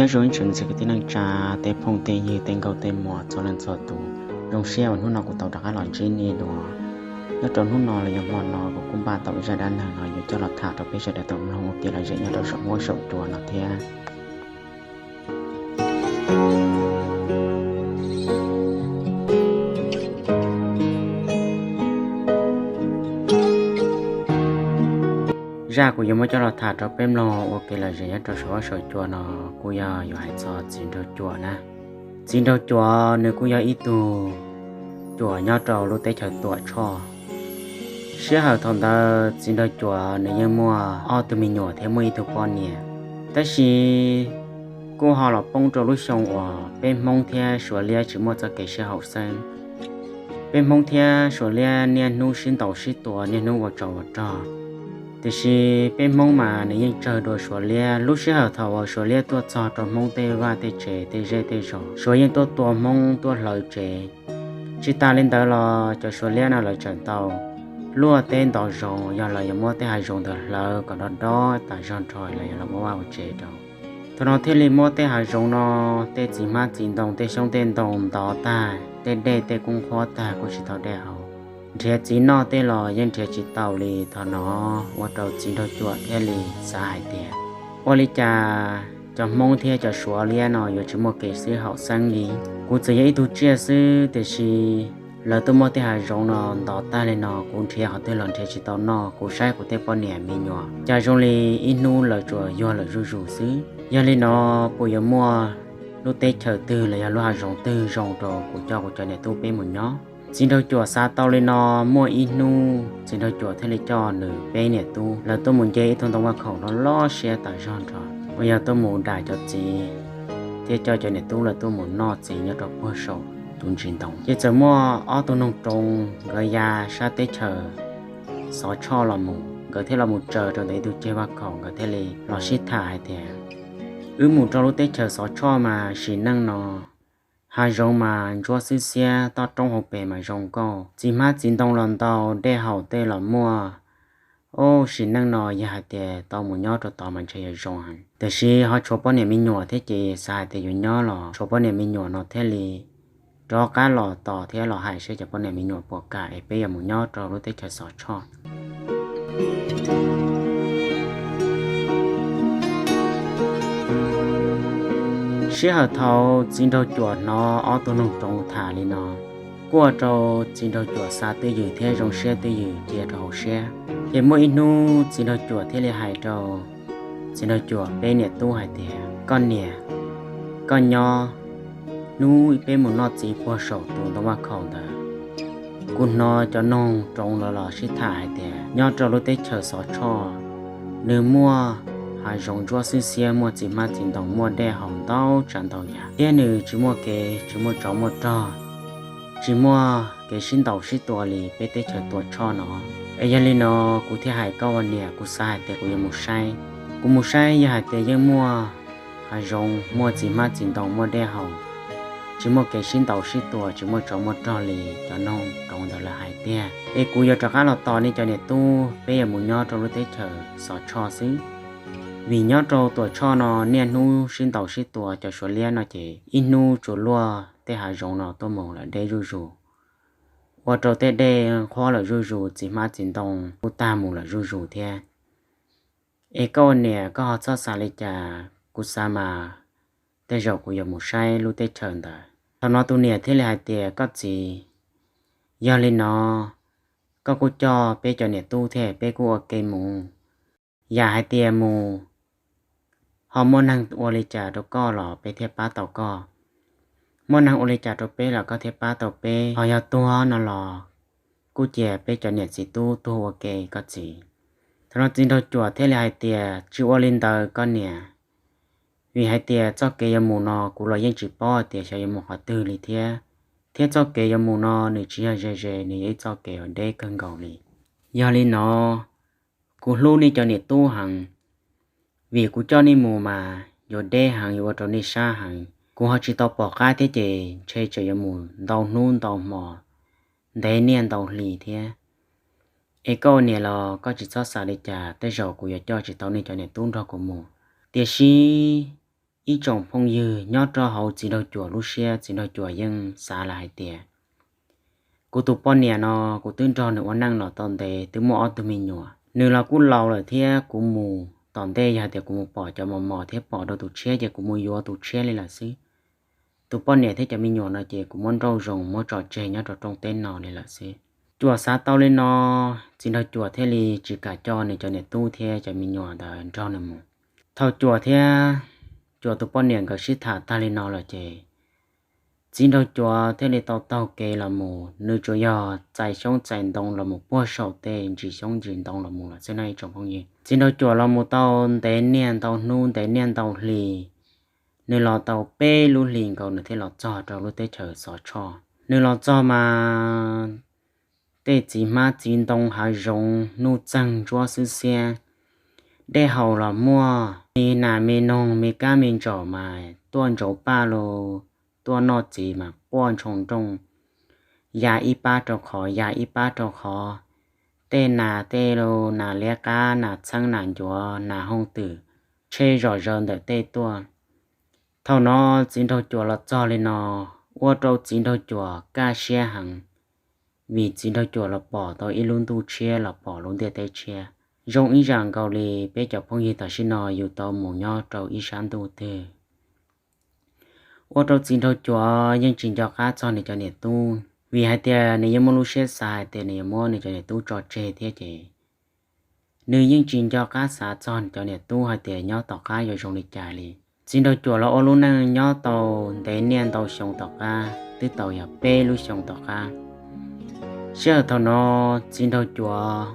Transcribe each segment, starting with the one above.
Nyob zoo ib tsoom niam txiv kwv tij neej tsa, tej phooj tej ywg, tej nkauj tej muam txhua leej txhua tus, zoo siab uas hnub no kuv tau rov qab los ntsib nej dua. Nyob rau hnub no los yog hmo no kuv kuj npaj tau ib zaj dab neeg no yuav coj los tham rau peb sawv daws tau mloog ua kev lom zem nyob rau saum huab saum cua no thiab. Zaj kuv yuav muab coj los tham rau peb mloog ua kev lom zem nyob rau saum huab saum cua no kuj yog yuav hais txog txiv nraug cuam na. Txiv nraug cuam nws kuj yog ib tug cuam nyob rau lub teb chaws Tuam Tshoj. Sij hawm thaum ntawd txiv nraug cuam nws yeej muaj ob tug me nyuam thiab muaj ib tug poj niam. Tab sis kuj ho los poob rau lub xyoo uas peb Hmoob thiab Suav liab tsis muaj txoj kev sib haum xeeb. Peb Hmoob thiab Suav liab niaj hnub sib ntaus sib tua, niaj hnub ua tsov ua rog. Tiam sis peb Hmoob mas nws yeej tsawg dua Suav liab. Lub sij hawm thaum uas Suav liab tuaj txog rau Hmoob tej vaj tej tsev tej zej tej zos, Suav yeej tuaj tua Hmoob tuaj hlawv tsev. Tsis tas li ntawd los cov Suav liab no lawv tseem tau luaj teb ntov zoov, yog lawv yuav muab tej hav zoov ntawd hlawv kom dob dob tas zog nrho los yog los muab vaj ua tsev rau. Thaum no thiaj li muab tej hav zoov no, tej txiv hmab txiv ntoo, tej xyoob tej ntoo ntov tag, tej dej tej koob qhuab tag kuj tsis tau dej haus. Nrhiav txiv noj tej los yeej nrhiav tsis tau li. Thaum no ua rau txiv nraug cuam thiaj li xav hais tias, ua li cas cov Hmoob thiab cov Suav liab no yuav tsis muaj kev sib haum xeeb li. Kuv txawm yog ib tug tsiaj xwb, tiam sis lawv tuaj muab tej hav zoov no ntov tag li no, kuv nrhiav qhov twg los nrhiav tsis tau noj, kuv saib kuv tej poj niam me nyuam cas zoo li ib hnub lawv tsuas yuag lawm zuj zus xwb. Yog li no, puas yuav muaj lub teb chaws twg los yog lub hav zoov twg zoo rau kuv coj kuv cov niam tub peb mus nyob? Txiv nraug cuam xav tau li no, muaj ib hnub txiv nraug cuam thiaj li coj nws peb niam tub lawv tuaj mus nce ib tug ntoo vaj khaum loj loj siab tas zog nrho, uas yog tuaj mus dam cov txiv thiab coj cov niam tub lawv tuaj mus noj txiv nyob rau puag saum tus ntsis ntoo. Ces txawm muaj ob tug noog roov nkawd ya sab teb chaws Xov Tshoj los mus, nkawd thiaj los mus tsaws rau ntawm ib tug ceg vaj khaum, nkawd thiaj li los sib tham hais tias, wb mus rau lub teb chaws Xov Tshoj mas sim neej no hav zoov mas ntsuab xwb xiab, toj roob hauv pes mas zoo nkauj, txiv hmab txiv ntoo los ntau, dej haus tej los muaj. Ub, sim neej no yog hais tias tau mus nyob rau tod mas ntshe yuav zoo heev, tiam sis ho tshuav poj niam me nyuam thiab, ces xav hais tias yuav nyob los tshuav poj niam me nyuam no thiaj li rov qab los tos thiab los hais seb cov poj niam me nyuam puas kam es peb yuav mus nyob rau lub teb chaws Xov Tshoj. Sij hawm thaum txiv nraug cuam hnov ob tug noog roov tham li no, kuj ua rau txiv nraug cuam xav twj ywm thiab zoo siab twj ywm cia rau hauv siab. Ces muaj ib hnub txiv nraug cuam thiaj li hais rau txiv nraug cuam peb niam tub hais tias, koj niam, koj nyob, hnub peb mus noj txiv puag saum tus ntoo vaj khaum ntawd, kuv hnov cov noog roov lawv los sib tham hais tias nyob rau lub teb chaws Xov Tshoj, nws muaj hav zoov ntsuab xwb xiab, muaj txiv hmab txiv ntoo, muaj dej haus ntau tsav ntau yam, thiab nws tsis muaj kev, tsis muaj tsov muaj rog, tsis muaj kev sib ntaus sib tua li peb teb chaws Tuam Tshoj no. Es yog li no, kuv thiaj hais koj ua niam, kuv xav hais tias kuv yuav mus saib. Kuv mus saib, yog hais tias yeej muaj hav zoov, muaj txiv hmab txiv ntoo, muaj dej haus, tsis muaj kev sib ntaus sib tua, tsis muaj tsov muaj rog li cov noog roov ntawd lawv hais tiag, es kuv yuav rov qab los tos nej cov niam tub, peb yuav mus nyob rau lub teb chaws Xov Tshoj xwb. Vim nyob rau Tuam Tshoj no niaj hnub sib ntaus sib tua, cov Suav liab no ces ib hnub tsuas luaj tej hav zoov no tuaj mus lawm deb zuj zus, ua rau tej dej qhuab lawm zuj zus, txiv hmab txiv ntoo kuj tag mus lawm zuj zus thiab. Es koj ua niam koj ho txhob xav li cas, kuv xav mas tej zaum kuv yuav mus saib lub teb chaws ntawd. Thaum no tus niam thiaj li hais tias, koj txiv, yog li no, koj kuj coj peb cov niam tub thiab peb kuj ua ke mus. Yam hais tias mus ho muaj neeg ua li cas rau koj los peb thiaj pab tau koj, muaj neeg ua li cas rau peb los koj thiaj pab tau peb. Ho yog tuag no los kuj cia peb cov niam txiv tub tuag ua ke, koj txiv. Thaum no txiv nraug cuam thiaj li hais tias, tsis ua li ntawd koj niam, vim hais tias txoj kev yuav mus no kuv los yeej tsis paub hais tias xyov yuav mus qhov twg li thiab, thiab txoj kev yuav mus no nws tsis yog ze ze, nws yog ib txoj kev uas deb kawg nkaus li. Yog li no, kuv hlub nej cov niam tub heev, vim kuv coj nej mus mas yuav deb heev, yuav ua rau nej sab heev. Kuv ho tsis tau pom qab thiab ces ntshe tseem yuav mus ntau hnub ntau hmo, ntev niaj ntau hli thiab. Es koj ua niam los koj tsis txhob xav li cas, tej zaum kuv yuav coj tsis tau nej cov niam tub nrog kuv mus. Tiam sis Ib tsoom phooj ywg, nyob rau hauv Txiv Nraug Cuam lub siab, Txiv Nraug Cuam yeej xav lawm hais tias, kuv tus poj niam no, kuv twb nrog nws ua neej los tau ntev, twb muaj ob tug me nyuam, nws los kuj laus lawm thiab, kuv mus tom ntej yog tias kuv mus pom cov mos mos thiab pom rau tus tshiab ces kuv mus yuav tus tshiab li lawm xwb. Tus poj niam thiab cov me nyuam no ces kuv muab nrauj zoo muab tso tseg nyob rau rooj teb no li lawm xwb. Cuam xav tau li no, Txiv Nraug Cuam thiaj li tsis kam coj nws cov niam tub thiab cov me nyuam ntawd nrog nws mus. Thaum Cuam thiab Cuam tus poj niam nkawd sib tham tag li no lawm ces Txiv Nraug Cuam thiaj li tau taug kev los mus, nws tsuas yog txais xyoob txais ntoo los mus puag saum tej ntsis xyoob ntsis ntoo los mus lawm xwb nawb ib tsoom phooj ywg. Txiv Nraug Cuam los mus tau ntev niaj ntau hnub ntev niaj ntau hli, nws los tau peb lub hlis nkaus nws thiaj los txog rau lub teb chaws Xov Tshoj. Nws los txog mas tej txiv hmab txiv ntoo hav zoov nuj txeeg ntsuab xwb xiab, dej haus los muaj, me nas me noog me kab me ntsaum mas tuaj ntsauv paj los tuaj noj txiv mas quaj ntshoo nrooj, ya ib pab rau qhov ya ib pab rau qhov, tej nas tej lus nas liab qab nas txheeb nas ncuav nas hooj twm tsheb zom zaws ntawm tej tuaj. Thaum no Txiv Nraug Cuam los txog li no, ua rau Txiv Nraug Cuam kaj siab heev, vim Txiv Nraug Cuam los pom tau ib lub ntuj tshiab los pom lub ntiaj teb tshiab. Zoo ib yam nkaus li peb cov phooj ywg tam sim no yus tau mus nyob rau ib sab ntuj twg, ua rau Txiv Nraug Cuam yeej tsis nco qab txog nws cov niam tub, vim hais tias nws yeej muaj lub siab xav hais tias nws yuav muab nws cov niam tub tso tseg thiab ces nws yeej tsis nco qab xav txog nws cov niam tub hais tias nyob tom qab yuav zoo li cas li. Txiv Nraug Cuam los ua lub neej nyob tau ntev niaj ntau xyoo tom qab, twb tau yog peb lub xyoo tom qab. Sij hawm thaum no Txiv Nraug Cuam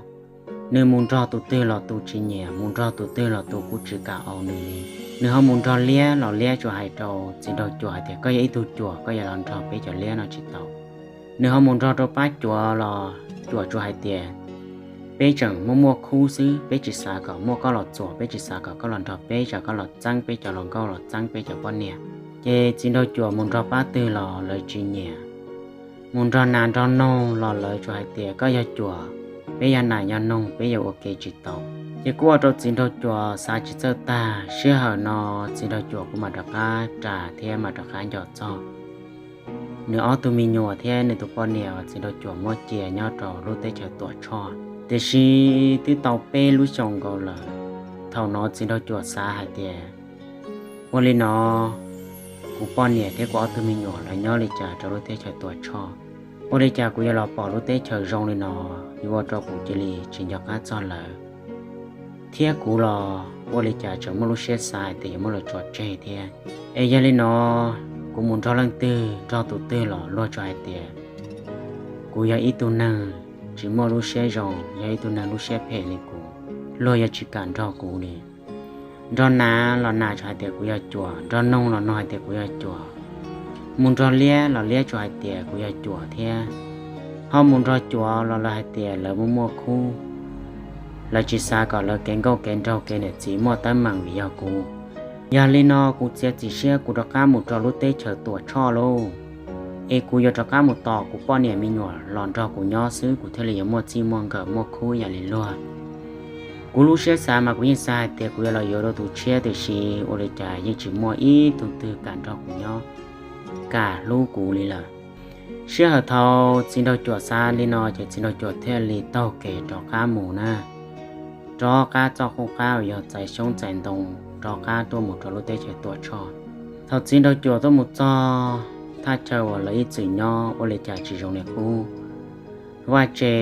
nws mus nrog tus twg los tus tsis nyiam, mus nrog tus twg los tus kuj tsis kam au nws li. Nws ho mus nrog liab los liab tsuas hais rau Txiv Nraug Cuam hais tias koj yog ib tug cuam, koj yuav los nrog peb cov liab no tsis tau. Nws ho mus nrog rau pab cuav los cuav tsuas hais tias peb tseem muaj muaj khub xwb, peb tsis xav kom muaj koj los txuas, peb tsis xav kom koj los nrog peb, tsam koj los txeeb peb cov hluas nkauj los txeeb peb cov poj niam. Ces Txiv Nraug Cuam mus nrog pab twg los lawv tsis nyiam. Mus nrog nas nrog noog los lawv tsuas hais tias koj yog cuam, peb yog nas yog noog peb yuav ua ke tsis tau. Ces kuj ua rau Txiv Nraug Cuam xav tsis txawj tag, sij hawm no Txiv Nraug Cuam kuj mam rov qab ras thiab mam rov qab nco txog nws ob tug me nyuam thiab nws tus poj niam uas Txiv Nraug Cuam muab cia nyob rau lub teb chaws Tuam Tshoj. Tiam sis twb tau peb lub xyoos nkaus lawm, thaum no Txiv Nraug Cuam xav hais tias ua li no, kuv poj niam thiab kuv ob tug me nyuam lawv nyob li cas rau lub teb chaws Tuam Tshoj? Ua li cas kuv yuav los pom lub teb chaws zoo li no, yuav ua rau kuv cia li tsis nco qab txog lawv, thiab kuv los ua li cas tseem muaj lub siab xav hais tias yuav muab lawv tso tseg thiab. Es yog li no, kuv mus nrog leej twg nrog tus twg los luag tsuas hais tias kuv yog ib tug neeg tsis muaj lub siab zoo, yog ib tug neeg lub siab phem li kuv, luag yuav tsis kam nrog kuv li. Nrog nas los nas tsuas hais tias kuv yog cuam, nrog noog los noog hais tias kuv yog cuam, mus nrog liab los liab tsuas hais tias kuv yog cuam thiab. Ho mus nrog cuam los lawv hais tias lawv muaj muaj khub, lawv tsis xav kom lawv kev nkauj kev nraug kev niam txiv muaj teeb meem vim yog kuv. Yog li no kuv txiav txim siab kuv rov qab mus rau lub teb chaws Tuam Tshoj lauj, es kuv yuav rov qab mus tos kuv poj niam me nyuam los nrog kuv nyob xwb kuv thiaj li yuav muaj txij muaj nkawm muaj khub ib yam li luag. Kuv lub siab xav mas kuv yeej xav hais tias kuv yuav los yuav dua tus tshiab, tiam sis ua li cas yeej tsis muaj ib tug twg kam nrog kuv nyob, kam hlub kuv li lawm. Sij hawm thaum Txiv Nraug Cuam xav li no ces Txiv Nraug Cuam thiaj li taug kev rov qab mus na, rov qab txoj qub qab uas yog txais xyoob txais ntoo, rov qab tuaj mus rau lub teb chaws Tuam Tshoj. Thaum Txiv Nraug Cuam tuaj mus txog thaj chaw uas lawv ib txwm nyob, ua li cas tsis zoo li qub. Vaj tse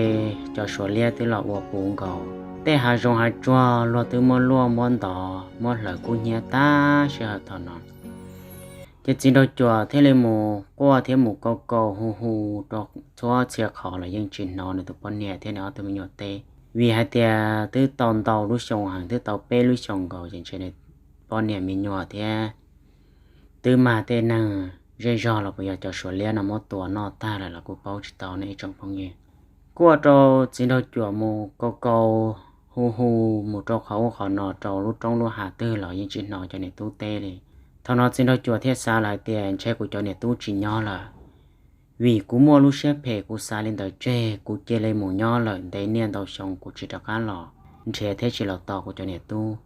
cov suav liab twb los ua puv nkaus, tej hav zoov hav tsuag luag twb muab luaj muab ntov muab hlawv kub hnyiab tag sij hawm thaum no. Ces Txiv Nraug Cuam thiaj li mus quaj thiab mus kaus kaus hu hu rau txhua txhia qhov los yeej tsis hnov nws tus poj niam thiab nws ob tug me nyuam teb, vim hais tias twb tau ntau lub xyoo heev, twb tau peb lub xyoos nkaus ces ntshe nws poj niam me nyuam thiab twb mag tej neeg zej zog los puas yog cov suav liab no muab tua noj tag lawm los kuj paub tsis tau ne ib tsoom phooj ywg. Kuj ua rau Txiv Nraug Cuam mus kaus kaus hu hu mus rau qhov ub qhov no rau lub roob lub hav twg los yeej tsis hnov cov niam tub teb li. Thaum no Txiv Nraug Cuam thiaj xav lawm hais tias ntshe kuv cov niam tub tsis nyob lawm, vim kuv muaj lub siab phem kuv xav li ntawd tseg, kuv cia li mus nyob lawm ntev niaj ntau xyoo kuv tsis rov qab los nrhiav thiab tsis los tos kuv cov niam tub.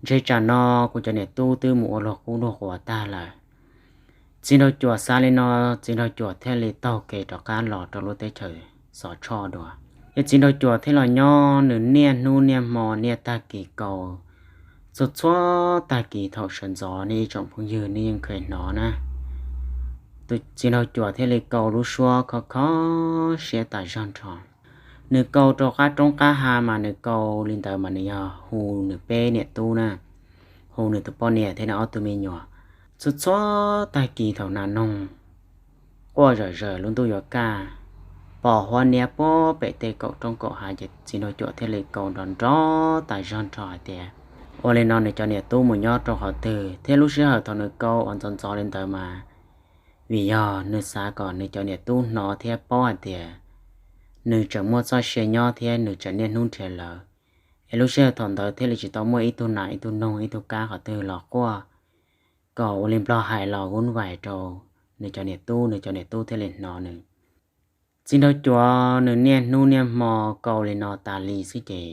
Ntshe tsam no kuv cov niam tub twb mus ua luag qub luag quas tag lawm. Txiv nraug cuam xav li no, txiv nraug cuam thiaj li taug kev rov qab los rau lub teb chaws Xov Tshoj dua. Ces txiv nraug cuam thiaj los nyob nws niaj hnub niaj hmo niaj tag kis kaus. Txhua txhua tag kis thaum sawv ntxov nej ib tsoom phooj ywg nej yeej kheev hnov na, tus txiv nraug cuam thiaj li kaus lub suab kho kho siab tas zog nrho. Nws kaus rau qab roob qab hav mas nws kaus li ntawd mas nws yog hu nws peb niam tub na, hu nws tus poj niam thiab nws ob tug me nyuam. Txhua txhua tag kis thaum nas noog quaj zawm zawm lub ntuj yuav kaj, pom huab niab puag pem tej kaum roob kaum hav ces txiv nraug cuam thiaj li kaus nrov nrov tas zog nrho hais tias, ua li no nws cov niam tub mus nyob rau qhov twg? Thiab lub sij hawm thaum nws kaus uas ntxov ntxov li ntawd mas vim yog nws xav kom nws cov niam tub hnov thiab paub hais tias nws tseem muaj txoj sia nyob thiab nws tseem niaj hnub nrhiav lawv. Es lub sij hawm thaum ntawd thiaj li tsis tau muaj ib tug nas ib tug noog ib tug kab qhov twg los quaj kom ua li nplog hais los vun vais rau nws cov niam tub, nws cov niam tub thiaj li hnov nws. Txiv nraug cuam nws niaj hnub niaj hmo kaus li no tas li xwb ces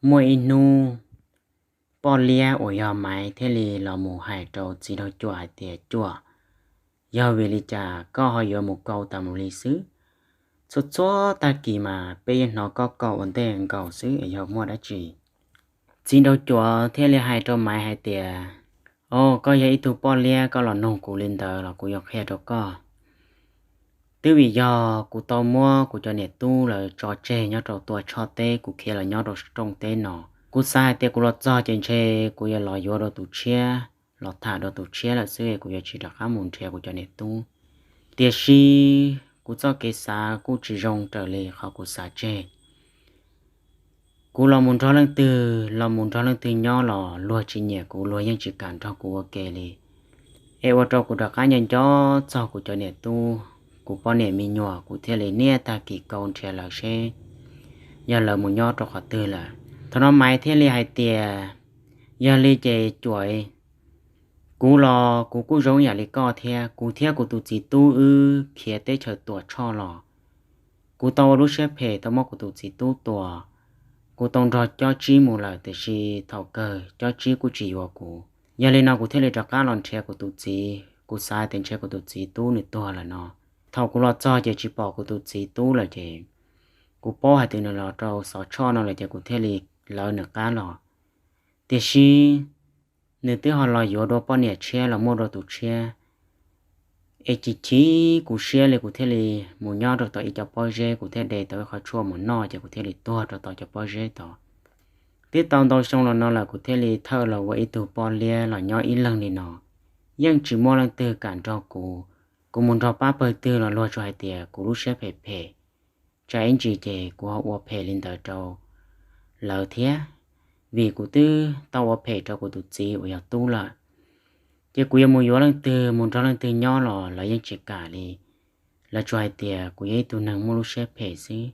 muaj ib hnub poj liab uas yog Maiv thiaj li los mus hais rau txiv nraug cuam hais tias, cuam, yog vim li cas koj ho yuav mus kaus tas mus li xwb? Txhua txhua tag kis mas peb yeej hnov koj kaus ua ntej nkaus xwb es yog muaj dab tsi? Txiv nraug cuam thiaj li hais rau Maiv hais tias, o, koj yog ib tug poj liab koj los nug kuv li ntawd los kuv yuav qhia rau koj. Twb vim yog kuv tau muab kuv cov niam tub lawv tso tseg nyob rau Tuam Tshoj teb kuv khiav los nyob rau rooj teb no. Kuv xav hais tias kuv los txog ces ntshe kuv yuav los yuav dua tus tshiab, los tham dua tus tshiab lawm xwb, kuv yuav tsis rov qab mus nrhiav kuv cov niam tub. Tiam sis kuv txoj kev xav kuj tsis zoo raws li qhov kuv xav tseg. Kuv los mus nrog leej twg, los mus nrog leej twg nyob los luag tsis nyiam kuv, luag yeej tsis kam nrog kuv ua ke li. Es ua rau kuv rov qab nco nco txog kuv cov niam tub, kuv poj niam me nyuam, kuv thiaj li niaj tag kis kaus nrhiav lawv seb yog lawv mus nyob rau qhov twg lawm. Thaum no Maiv thiaj li hais tias, yog li ces cuam, kuv los kuv kuj zoo yam li koj thiab, kuv thiab kuv tus txiv tub wb khiav teb chaws Tuam Tshoj los. Kuv tau ua lub siab phem tau muab kuv tus txiv tub tua, kuv tau nrog Cob Tsib mus lawm tiam sis thaum kawg Cob Tsib kuj tsis yuav kuv. Yog li no kuv thiaj li rov qab los nrhiav kuv tus txiv, kuv xav tias ntshe kuv tus txiv tub nws tuag lawm no. Thaum kuv los txog ces tsis pom kuv tus txiv tub lawm ces kuv paub hais tias nws los rau Xov Tshoj no lawm ces kuv thiaj li lawv nws qab los. Tiam sis nws twb ho los yuav dua poj niam tshiab los muaj dua tus tshiab. Es chim chim kuv siab li kuv thiaj li mus nyob rau tom ib co pob zeb, kuv thiaj de tau ib qho tshuaj mus noj ces kuv thiaj li tuag rau tom cov pob zeb tod. Twb tau ntau xyoo los no lawm kuv thiaj li thawj los ua ib tug poj liab los nyob ib leeg li no. Yeej tsis muaj leej twg kam nrog kuv. Kuv mus nrog pab pawg twg los luag tsuas hais tias kuv lub siab phem phem, tsam ib ntsis ces kuv ho ua phem li ntawd rau lawv thiab, vim kuv twb tau ua phem rau kuv tus txiv uas yog tub lawm. Ces kuv yuav mus yuav leej twg, mus nrog leej twg nyob los lawv yeej tsis kam li. Lawv tsuas hais tias kuv yog ib tug neeg muaj lub siab phem xwb.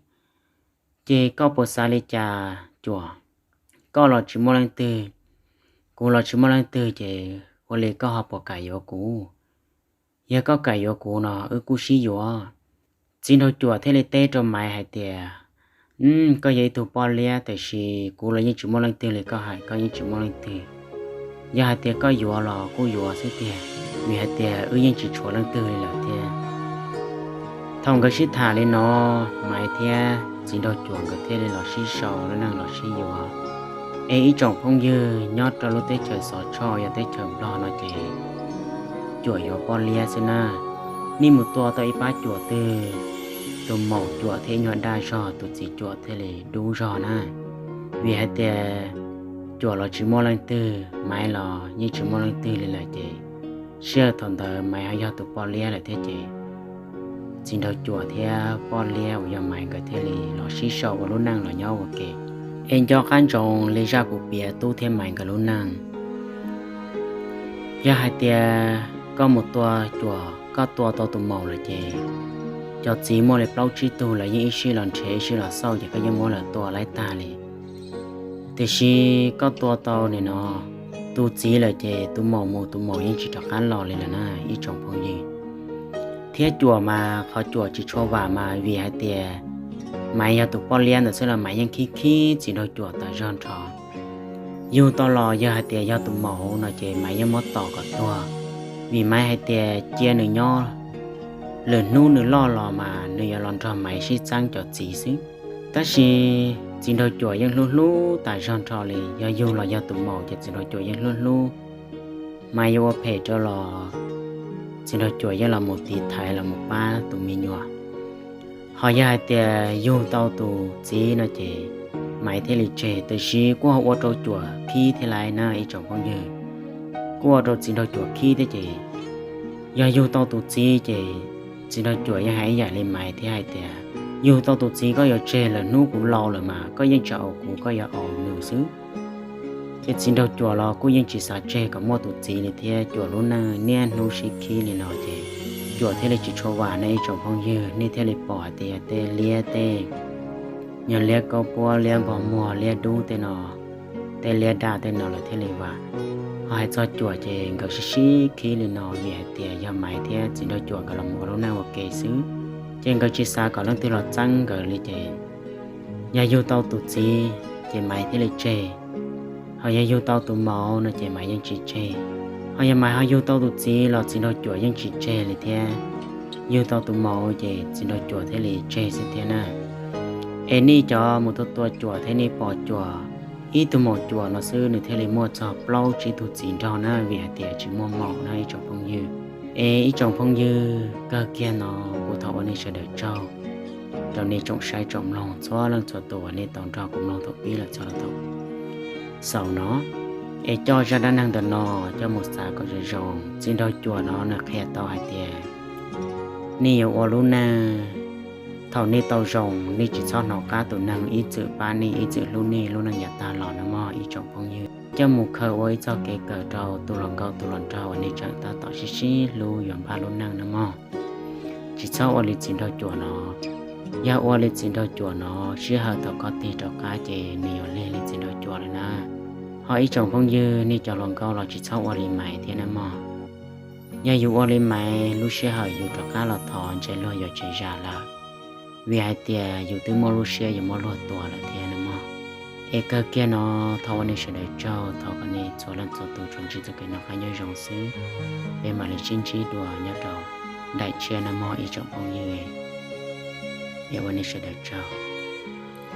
Ces koj puas xav li cas cuam? Koj los tsis muaj leej twg, kuv los tsis muaj leej twg, ces ua li koj ho puas kam yuav kuv? Yog koj kam yuav kuv no wb kuj sib yuav. Txiv nraug cuam thiaj li teb rau Maiv hais tias, koj yog ib tug poj liab tiam sis kuv los yeej tsis muaj leej twg li koj hais, koj yeej tsis muaj leej twg. Yog hais tias koj yuav los kuj yuav xwb tiag, vim hais tias wb yeej tsis tshuav leej twg li lawm thiab. Thaum nkawd sib tham li no, Maiv thiab txiv nraug cuam nkawd thiaj li los sib sau lub neej los sib yuav. Es ib tsoom phooj ywg, nyob rau lub teb chaws Xov Tshoj yog teb chaws Nplog no ces cuam yuav poj liab xwb na. Nej mus tua tau ib pab cuam twg, tus maum cuam thiab ib nyuag daj zog, tus txiv cuam thiaj li dub zog na. Vim hais tias cuam los tsis muaj leej twg, Maiv los yeej tsis muaj leej twg li lawm ces sij hawm thaum ntawd Maiv ho yog tus poj liab lawm thiab ces txiv nraug cuam thiab poj liab uas yog Maiv nkawd thiaj li los sib sau ua lub neej los nyob ua ke. Es nco qab ntsoov li zaj kuv piav tub thiab Maiv nkawd lub neej. Yog hais tias koj mus tua cuam, koj tua tau tus maum lawm ces cov txiv muaj li plaub tsib tug lawv yeej ib sij los nrhiav ib sij los xauj ces koj yeej muab lawv tua laib tag li. Tiam sis koj tua tau nim no tus txiv lawm ces tus maum mus tus maum yeej tsis rov qab los li lawm na ib tsoom phooj ywg. Thiab cuam mas qhov cuam tsis tshua vam mas vim hais tias Maiv yog tus poj liab ntawd xwb los Maiv yeej khib khib txiv nraug cuam tas zog nrho. yug tau los yog hais tias yog tus maum no ces Maiv yeej muab tom kom tuag, vim Maiv hais tias cia nws nyob, lwm hnub nws loj los mas nws yuav los nrog Maiv sib txeeb cov txiv xwb. Tab sis txiv nraug cuam yeej hlub hlub tas zog nrho li, yog yug los yog tus maum ces txiv nraug cuam yeej hlub hlub. Maiv yuav ua phem rau los txiv nraug cuam yeej los mus tiv thaiv los mus pab tus me nyuam. Ho yog hais tias yug tau tus txiv no ces Maiv thiaj li tseg, tab sis kuj ho ua rau cuam khib thiab laiv na ib tsoom phooj ywg. Kuj ua rau txiv nraug cuam khib thiab ces yog yug tau tus txiv ces txiv nraug cuam yeej hais ib yam li Maiv thiab hais tias yug tau tus txiv koj yuav tseg, lwm hnub kuv laus lawm mas koj yeej tsis aus kuv, koj yuav aus nws xwb. Ces txiv nraug cuam los kuj yeej tsis xav tseg kom muaj tus txiv li thiab, cuam lub neej niaj hnub sib khib li no ces cuam thiaj li tsis tshua vam ne ib tsoom phooj ywg. Nej thiaj li pom hais tias yog tej liab tej, yog liab kaub puab, liab npog muag, liab dub tej no, tej liab daj tej no lawv thiaj li vam. Ho hais txog cuam ces nkawd sib sib khib li no vim hais tias yog Maiv thiab txiv nraug cuam nkawd los mus ua lub neej ua ke xwb, ces nkawd tsis xav kom leej twg los txeeb nkawd li ces yog yug tau tus txiv ces Maiv thiaj li tseg. Ho yog yug tau tus maum no ces Maiv yeej tsis tseg. Ho yog Maiv ho yug tau tus txiv los txiv nraug cuam yeej tsis tseg li thiab. Yug tau tus maum ces txiv nraug cuam thiaj li tseg xwb thiab na. Es nej cov mus tua tua cuam thiab nej pom cuam ib tug maum cuam no xwb nws thiaj li muaj txog plaub tsib tug txiv nraug na, vim hais tias tsis muaj maum na ib tsoom phooj ywg. Es ib tsoom phooj ywg, kawg kiag no kuv thov ua nej sawv daws tsaug rau nej tsoom saib tsoom mloog txhua leej txhua tus uas nej tau nrog kuv mloog thaum pib los txog rau thaum xaus no. Es coj zaj dab neeg ntawm no coj mus xav kom zoo zoo. Txiv nraug cuam no nws qhia tau hais tias nej yuav ua lub neej, thaum nej tau zoo nej tsis txhob hnov qab tus neeg ib txwm pab nej ib txwm hlub nej lub neej yav tag los no mog ib tsoom phooj ywg. Coj mus khaws ua ib txoj kev kawm rau tus hluas nkauj tus hluas nraug uas nej tseem tab tom sib sib hlub yuav npaj lub neej no mog. Tsis txhob ua li txiv nraug cuam no. Yog ua li txiv nraug cuam no, sij hawm thaum koj tig rov qab ces nws yuav lig li txiv nraug cuam lawm na. Ho ib tsoom phooj ywg, nej cov hluas nkauj los tsis txhob ua li Maiv thiab na mog. Yog yus ua li Maiv, lub sij hawm yus rov qab los thov ntshe luag yuav tsis zam lawm, vim hais tias yus twb muaj lub siab yuav muab luag tua lawm thiab na mog. Es kawg kiag no, thov ua nej sawv daws tsaug, thov kom nej txhua leej txhua tus tsuas ntsib txoj kev noj qab nyob zoo xwb. Peb mam li sib ntsib dua nyob rau daim tshiab na mog ib tsoom phooj ywg. Es ua nej sawv daws tsaug.